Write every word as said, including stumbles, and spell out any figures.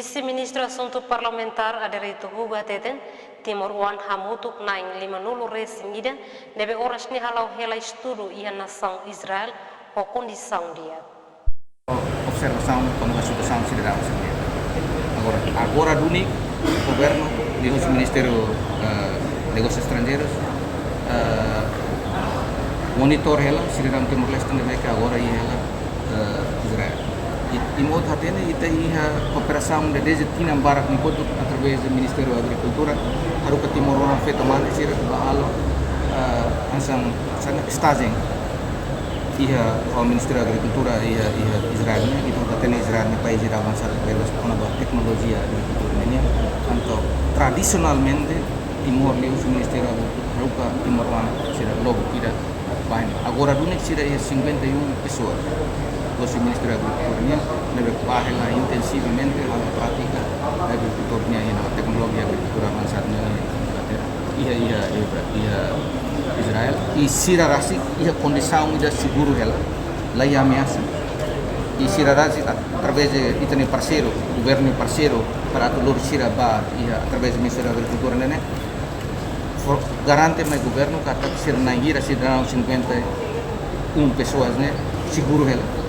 Vise-Ministru Asuntu Parlamentár Adérito Hugo hateten, timoroan hamutuk na'in lima-nulu resin ida ne'ebé oras ne'e hala'o hela estudu iha nasaun Israel ho kondisaun di'ak. Observasaun kona-ba situasaun sira-ne'e. Agora, agora duni governu, liuhusi Ministériu, eh, Negósius Estranjeirus, eh, monitor hela sira-ne'e Timor-Leste ne'ebé ke agora iha hela, eh, Israel. I, imi hotu hatene ita iha kooperasaun de, dezde tinan barak ne'e kotuk através de Ministériu Agrikultura, haruka timoroan feto-mane sira bá halo, eh, hanesan, hanesan estajen iha, ho Ministériu Agrikultura iha, iha Israel nian, ita hatene Israel ne'e país ida avansadu tebes kona-ba teknolojia agrikultura nian. Entaun tradisionalmente Timor liuhusi Ministériu Agrikultura haruka timoroan sira lubuk ida bá ne'e. Agora duni sira iha cinquenta e um pessoas. Husi Ministériu Agrikultura nian, ne'ebé bá hela intensivamente halo prátika agrikultura nian iha, teknolojia agrikultura avansadu nian iha, iha, iha, iha Israel. I sira rasik iha kondisaun ida seguru hela, laiha ameasa. I sira rasik através de ita-nia parseiru, governu parseiru, para atu lori sira bá iha através de Ministériu Agrikultura ne'e, for-, garante mai governu katak sira na'in hira, sira na'in cinquenta e um pessoas ne'e seguru hela.